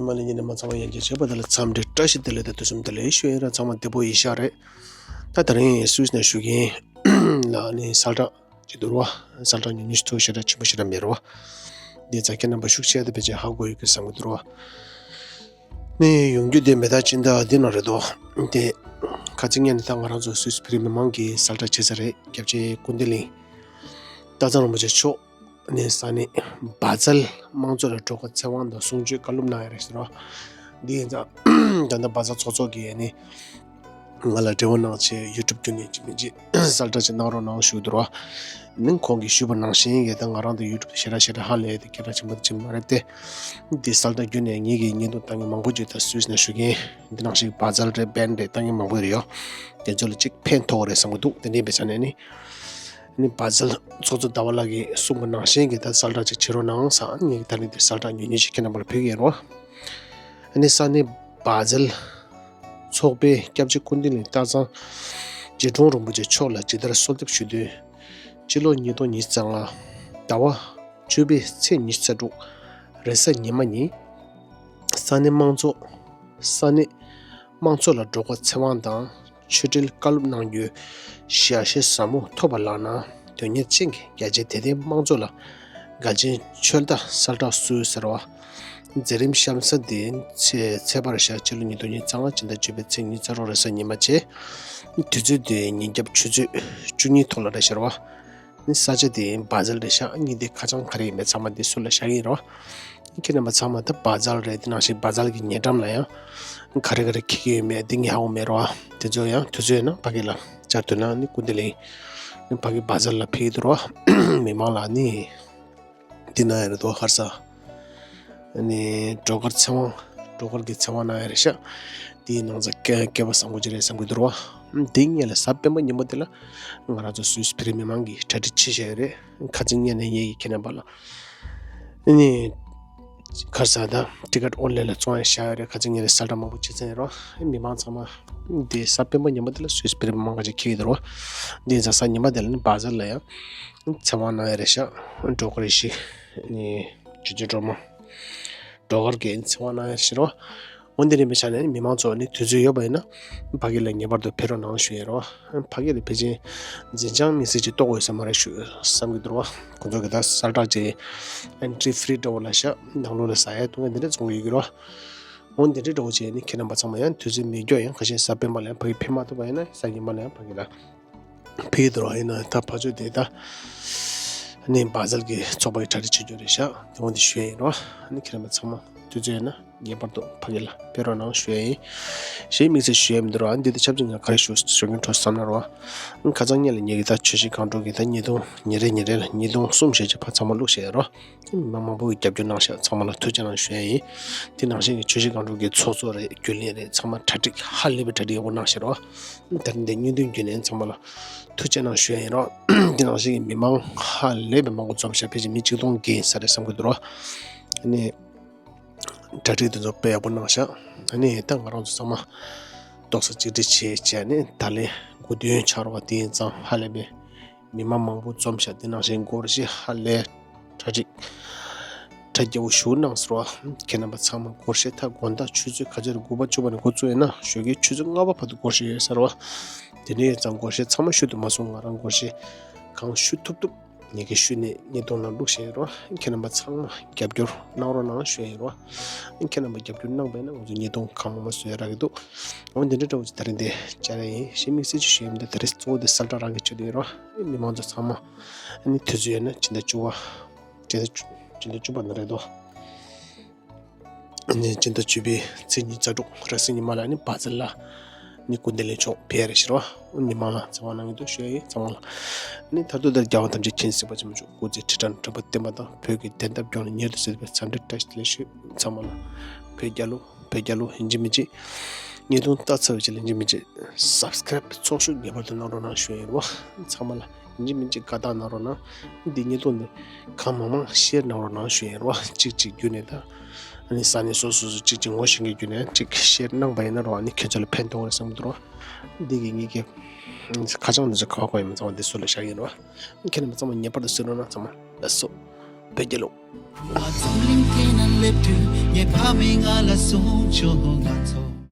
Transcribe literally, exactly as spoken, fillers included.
མ་ལས་ཉིན་ནས་མ་ཚང་མ་ཡན་གྱི་བྱེད་པ་དེ་ལ་འཚམས་འདྲི་བཀྲ་ཤིས་བདེ་ལེགས་དང་དུས་གསུམ་བདེ་ལེགས་ཞུ་ཡིན་ར། ཚང་མ་བདེ་པོ་ཡིན་ཤག་རེད། ད་དེ་རིང་སུད་སི་ནས་ཞུ་གི་ཡིན་ལ། ནི་གསལ་བསྒྲགས་ཅིག་འདུག་ར། གསལ་བསྒྲགས་ཉུང་ཉུང་ཞིག་འདུག་ཤེས་ར། ཆེན་པོ་ཞེ་དྲག་མེད་ར་བ། འདི་ཚ་ཁྱེད་རྣམ་པ་ཤུགས་ཆེ་དེ་ཕལ་ཆེར་ཧ་གོ་ཡོད་ཀྱི་བསམ་གྱི་འདུག་ར་བ། ནི་ཡོང་རྒྱུ་དེ་མེ་ད་ཕྱི་ཟླ་འདི་ནང་རེད་དོ། དེ་ཁ་ཚིག་ཉན་ནས་ད་ང་རང་ཚོ་སུད་སི་བོད་རིགས་མི་མང་གིས་གསལ་བསྒྲགས་བྱས་ས་རེད། སྐྱབས་རྗེ་ཀུན་བདེ་གླིང་སྟག་ཚང་རིན་པོ་ཆེ་མཆོག་ནས་ས་གནས་བ་ཛལ་དམངས་གཙོ་ལ་གྲོས་ཁ་ཚེ་དབང་དང་གསུང་ཆོས་བཀའ་སློབ་གནང་ཡ་རེད་ཟེར་བ། འདི་ཡིན་ཙང་ད་ལྟ་བ་ཛལ་ཚོགས་གཙོ་གིས་ནི་ང་ལ་འབྲེལ་བ་གནང་བྱས་ཡུ་ཊུབ་བརྒྱུད་ནས་ཅི་མིན་ཅི་གསལ་བསྒྲགས་ཅིག་གནང་རོགས་གནང་ཞུ་འདུག་ར། ནི་ཁོང་གིས་ཞུས་པ་ནང་བཞིན་གྱི་ད་ང་རང་དང་ཡུ་ཊུབ་ཞེ་དྲག་ཞེ་དྲག་ཧ་ལས་ཏེ་སྐད་གྲགས་ཆེན་པོ་ཅིག་མ་རེད་དེ། འདི་གསལ་བསྒྲགས་བརྒྱུད་ནས་ངེད་ཀྱིས་བརྙན་ཐུང་བཏང་མཁན་མང་པོ་ཅིག་ད་སུད་སི་ནས་ཞུ་མཁན་འདི་ནང་བཞིན་བ་ཛལ་རེད། བན་རེད། བཏང་མཁན་མང་པོ་རེད་ཡོད། དེ་ཚོ་ལ་ཅིག་ཕན་ཐོགས་རེད་བསམ་གྱི་འདུག་དེ་འདྲའི་བྱས་ནས་ནི། ནི་བ་ཛལ་ཚོགས་གཙོ་ཟླ་བ་ལགས་ཀྱིས་གསུངས་པ་ནང་བཞིན་གྱི་ད་གསལ་བསྒྲགས་ཅིག་བྱེད་རོགས་གནང་ཟེར། ངས་ད་ནི་དེ་གསལ་བསྒྲགས་ཉུང་ཉུང་ཞིག་ཁྱེད་རྣམ་པ་ལ་ཕུལ་གྱི་ཡིན་རོ། ནི་ས་གནས་བ་ཛལ་ཚོགས་པས་སྐྱབས་རྗེ་ཀུན་བདེ་གླིང་སྟག་ཚང་རྗེ་དྲུང་རིན་པོ་ཆེ་མཆོག་ལ་ཇི་ལྟར་གསོལ་འདེབས་ཞུ་དོན། སྤྱི་ལོ་ཉིས་སྟོང་ཉི་ཤུ་རྩ་ལྔ་ཟླ་བ་བཅུ་པའི་ཚེས་ཉི་ཤུ་རྩ་དྲུག་རེས་གཟའ་ཉི་མ་ཉིན། ས་གནས་དམངས་གཙོ། ས་གནས་དམངས་གཙོ་ལ་གྲོས་ཁ་ཚེ་དབང་དང་ཆོས་འབྲེལ་བཀའ་སློབ་གནང་རྒྱུའི་ཞལ་བཞེས་ཟབ་མོ་ཐོབ་པ་ལགས་ན། དོན་གཉེར་ཅན་གྱི་རྒྱ་ཆེའི་དད་ལྡན་དམངས་ཚོགས་ལ་དགའ་ཆེན་ཆོས་བརྡ་གསལ་བསྒྲགས་སུ་ཟེར་བ། མཛད་རིམ་གཤམ་གསལ་དེ་ཚེས་ཚེས་པར་བཞག་སྤྱི་ལོ་ཉིས་སྟོང་ཉི་ཤུ་རྩ་ལྔ་ཕྱི་ཟླ་བཅུ་པའི་ཚེས་ཉི་ཤུ་རྩ་དྲུག་རེས་གཟའ་ཉི་མ་བྱས། དུས་ཚོད་དེ་ཉིན་རྒྱབ་ཆུ་ཚོད་བཅུ་གཉིས་ཐོག་ལ་རེད་ཟེར་བ། ནི་ས་ཆ་དེ་བ་ཛལ་རེད་ཤག་ངས་འདི་ཁ་བྱང་ག་རེ་ཡིན་མིན་ཚང་མ་འདི་ཟུར་ལ་བཞག་གི་ཡིན་རོ། ཁྱེད་རྣམ་པ་ཚང་མ་ད་བ་ཛལ་རེད། དེ་ནང་བཞིན་བ་ཛལ་གྱི་ཉེ་འགྲམ་ལ་ཡང་ག་རེ་ག་རེ་འཁེལ་གྱི་ཡོད་མེད་འདི་ངས་ཧ་གོ་མེད་རོ། དེ་ཚོ་ཡང་དུས་ཚོད་ཡིན་ན་ཕ་གི་ལ་བཅར་འདོད་ན་ནི་ཀུན་བདེ་གླིང་ནི་ཕ་གི་བ་ཛལ་ལ་ཕེབས་ཀྱི་འདུག་རོ། མི་མང་ལ་ནི་འདི་ན་ཡང་རེད་དོ། ཧར་ས་ནི་སྒྲོལ་དཀར་ཚེ་དབང་། སྒྲོལ་དཀར་གྱི་ཚེ་དབང་གནང་ཡ་རེད་ཤག་དེའི་ནང་ཚ་སྐལ་སྐལ་བ་བཟང་པོ་ཅིག་རེད་བསམ་གྱི་འདུག་རོ། དེ་ངས་ལ་གཟའ་སྤེན་པ་ཉིན་མོ་དེ་ལ་ང་རང་ཚོ་སུད་སི་བོད་རིགས་མི་མང་གིས་གྲ་སྒྲིག་བྱས་བཞག་ཡོད་རེད། ཁ་ཚིག་ཉན་ནས་ངེད་ཀྱིས་ཁྱེད་རྣམ་པ་ལ་ནི་ཁར་ས་དང་ཊི་ཀེ་ཊི་ཨོན་ལན་ལ་བཙོང་ཡ་བཞག་ཡོད་རེད། ཁ་ཚིག་ཉན་ནས་གསལ་བསྒྲགས་མང་པོ་བྱེད་ཚན་ཡོད་རོ། མི་མང་ཚང་མ་དེ་གཟའ་སྤེན་པ་ཉིན་མོ་དེ་ལ་སུད་སི་བོད་རིགས་མི་མང་ག་ཅིག་འཁེལ་གྱི་འདུག་རོ། དེ་ཡིན་ཙང་གཟའ་ཉི་མ་དེ་ལ་ནི་བ་ཛལ་ལ་ཡང་ཚེ་དབང་གནང་ཡ་རེད་ཤག་སྒྲོལ་དཀར་ཡེ་ཤེས་ནི་ཇོ་ཇོ་སྒྲོལ་མ། སྒྲོལ་དཀར་གྱི་ཚེ་དབང་གནང་ཡ་ཞེས་རོ། འོན་ཏེ་རིམ་པའི་ཆ་ནས་མི་མང་ཚོ་ནི་དུས་ཚོད་ཡོད་པ་ཡིན་ན་ཕ་གི་ལ་ངེས་པར་དུ་ཕེབས་རོགས་གནང་ཞུ་ཡ་རོ། ཕ་གི་ལ་ཕེབས་ཆེན་འཛིན་བྱང་དམིགས་བསལ་ཅིག་གཏོགས་དགོས་ས་མ་རེད་ཞུ་བསམ་གྱི་འདུག་རོ། ཁོང་ཚོ་གི་ད་གསལ་བསྒྲགས་ཀྱི་ཨེན་ཊི་རི་ཧྥི་རི་འདྲ་བོ་ལ་ཤག་ནང་ལོགས་ལ་ཟ་ཡ་འཐུང་ཡ་འདི་འདྲ་བཙོང་གི་ཡོད་ཀྱི་རོ། འོན་ཏེ་འདྲ་འདྲ་བོ་བྱས་ནི་ཁྱེད་རྣམ་པ་ཚང་མ་ཡང་དུས་ཚོད་མེད་མཁན་ཡང་ཁ་ཤས་གཟའ་སྤེན་པ་ལ་ཡང་ཕ་གི་ཕེབས་མ་ཐུབ་པ་ཡིན་ན་གཟའ་ཉི་མ་ལ་ཡང་ཕ་གི་ལ་ཕེབས་ཀྱི་འདུག་རོ། ཡིན་ན་ད་ཕ་ཚོད་དེ་ད་ནི་བ་ཛལ་གྱི་ཚོགས་པ་གི་གྲ་སྒྲིག་བྱེད་རྒྱུ་རེད་ཤག་དེ་འོན་ཏེ་ཞུ་ཡ་ཡིན་རོ། ནི་ཁྱེད་རྣམ་པ་ཚང་མ་དུས་ཚོད་ཡོད་ན་ངེས་པར་དུ་ཕ་གི་ལ་ཕེབས་རོགས་གནང་ཞུ་ཡ་ཡིན། གཞན་དམིགས་བསལ་ཞུ་ཡ་མི་འདུག་རོ། ཨ་འདི་དེ་ཆབས་ཅིག་ང་ག་རེ་ཞུ་ཞུ་མཁན་འཕྲོ་བསམ་ན་རོ། ཁ་སང་ཉིན་ལ་ངེད་ཀྱི་ད་ཆོས་སྲིད་གང་དྲུག་གི་ད་ཉིས་སྟོང་ཉིན་རེ་ཉིན་རེ་ལ་ཉིས་སྟོང་གསུམ་ཞེ་ཅིག་ཕར་ཚང་མ་བླུགས་བཞག་ཡ་རོ། མི་མང་མང་པོ་གིས་རྒྱབ་སྐྱོར་གནང་ཤག་ཚང་མ་ལ་ཐུགས་རྗེ་གནང་ཞུ་ཡ་ཡིན། དེ་ནང་བཞིན་གྱི་ཆོས་སྲིད་གང་དྲུག་གི་ཚོགས་གཙོ་རེད། རྒྱུན་ལས་རེད། ཚང་མ་གྲ་སྒྲིག་ཧ་ལས་པའི་གྲ་སྒྲིག་ཡག་པོ་གནང་ཤག་རོ། ད་རིང་འདི་བརྙན་ཐུང་བརྒྱུད་ནས་ཚང་མ་ལ་ཐུགས་རྗེ་གནང་ཞུ་ཡ་ཡིན་རོ། དེ་ནང་བཞིན་གྱི་མི་མང་ཧ་ལས་པའི་མང་པོ་འཛོམས་ཤག་ཕལ་ཆེར་མི་ཆིག་སྟོང་བརྒལ་ཡིན་ས་རེད་བསམ་གྱི་འདུག་རོ། ཨ་ནི་གྲ་སྒྲིག་དེ་ཚོ་དཔེ་ཡག་པོ་གནང་ཤག་ཨ་ནི་ད་ང་རང་ཚོ་ཚང་མ་རྡོག་རྩ་གཅིག་སྒྲིལ་བྱས་བྱས་ནས་ད་ལན་དགུ་སྟོན་ཆགས་རོགས་པ། དེ་ཡིན་ཙང་ཧ་ལས་པའི་མི་མང་མང་པོ་འཛོམས་ཤག་དེ་ནང་བཞིན་སྒོར་གཞས་ཧ་ལས་གྲ་སྒྲིག་གྲ་རྒྱས་པོ་ཞུ་གནང་ཟེར་བ། ཁྱེད་རྣམ་པ་ཚང་མ་སྒོར་གཞས་ད་དགོང་དག་ཆུ་ཚོད་ག་ཚོད་རེད། དགུ་པ་བཅུ་པ་ནས་འགོ་བཙུགས་ཡོད་ན་ཞོགས་ཀའི་ཆུ་ཚོད་ལྔ་པ་བར་དུ་སྒོར་གཞས་ཡོད་ཟེར་བ། དེ་ནས་ཡོད་ཙང་སྒོར་གཞས་ཚང་མ་ཞུ་ཐུབ་མ་སོང་། ང་རང་སྒོར་གཞས་གང་ཞུ་ཐུབ་ཐུབ་ངེད་ཀྱིས་ཞུས་ནས་བརྙན་ཐུང་ནང་བླུགས་བཞག་ཡིན་རོ། ཁྱེད་རྣམ་པ་ཚང་མ་རྒྱབ་སྐྱོར་གནང་རོགས་གནང་ཞུ་ཡ་ཡིན་རོ། ཁྱེད་རྣམ་པ་རྒྱབ་སྐྱོར་གནང་པས་ན་ང་ཚོ་བརྙན་ཐུང་གང་མང་མང་བཟོ་ཡ་རག་གི་འདུག་འོ་འདི་འདྲ་འདྲ་བོ་ཅིག་ད་རིང་འདི་བཅར་ཡ་ཡིན། གཞན་དམིགས་བསལ་ཅིག་ཞུ་ཡ་མི་འདུག་ད་རེས་གཙོ་བོ་འདི་གསལ་བསྒྲགས་རང་གིས་བྱེད་དུ་ཡིན་རོ། མི་མང་ཚོ་ཚང་མ་ནི་དུས་ཚོད་ཡོད་ན་སྤྱི་ཟླ་བཅུ་པ། སྤྱི་ཟླ་བཅུ་པ་ནང་རེད་དོ། ནི་སྤྱི་ཟླ་བཅུ་པའི་ཚེས་ཉི་ཤུ་རྩ་དྲུག་རེས་གཟའ་ཉི་མ་ལ་ནི་བ་ཛལ་ལ་ནི་སྐུ་མདུན་ལས་མཆོག་ཕེབས་རེ་ཞུ་རོགས། མི་མང་ལ་ཚེ་དབང་གནང་གི་འདུག་ཞུ་ཡ་ཡིན་ཚང་མ་ལ། ནི་མཐར་ཐུག་ད་རྒྱལ་བ་ཐམས་ཅད་མཁྱེན་གཟིགས་པ་ཆེན་པོ་མཆོག་སྐུ་ཚེ་ཁྲི་ཕྲག་དྲུག་པ་བརྟན་པ་དང་བོད་ཀྱི་བདེན་མཐའ་སྐྱོང་ལ་མྱུར་དུ་གཟིགས་པའི་འཚམས་འདྲི་བཀྲ་ཤིས་བདེ་ལེགས་ཞུ། ཚང་མ་ལ་བོད་རྒྱལ་ལོ། བོད་རྒྱལ་ལོ། ཡིན་གཅིག་མིན་གཅིག་བརྙན་ཐུང་ལྟ་ཚར་བའི་རྗེས་ལ་ཡིན་གཅིག་མིན་གཅིག་སབ་སི་ཀ་རེབ་ཚོགས་ཞུགས་ངེས་པར་དུ་གནང་རོགས་གནང་ཞུ་ཡ་ཡིན་རོགས། ཚང་མ་ལ་ཡིན་གཅིག་མིན་གཅིག་དགའ་རྟགས་གནང་རོགས་གནང་། འདི་བརྙན་ཐུང་འདི་གང་མང་མང་ཤེར་གནང་རོགས་གནང་ཞུ་ཡ་ཡིན་རོགས། གཅིག་གཅིག་བརྒྱུད་ནས་ད་ཨ་ནི་ས་གནས་སོ་སོ་སོ་གཅིག་གཅིག་ངོ་ཤེས་མཁན་བརྒྱུད་ནས་གཅིག་ཤེར་གནང་པ་ཡིན་ན་རོགས། ཨ་ནི་ཁྱེད་ཚོ་ལ་ཕན་ཐོགས་རེད་བསམ་གྱི་འདུག་རོགས། འདི་གི་ངེད་ཀྱི་ཁ་བྱང་འདི་ཚོ་ག་པར་གོ་ཡིན་མིན་ཚང་མ་འདི་ཚོ་ལ་བཞག་ཡིན་རོགས། ཁྱེད་རྣམ་པ་ཚང་མ་ངེས་པར་དུ་གཟིགས་རོགས་གནང་། ཚང་མ་ལགས་སོ། བོད་རྒྱལ་ལོ། སླེབས་དུས་ངའི་ཕ་མས་ང་ལ་གསུངས་བྱུང་། ང་ཚོ།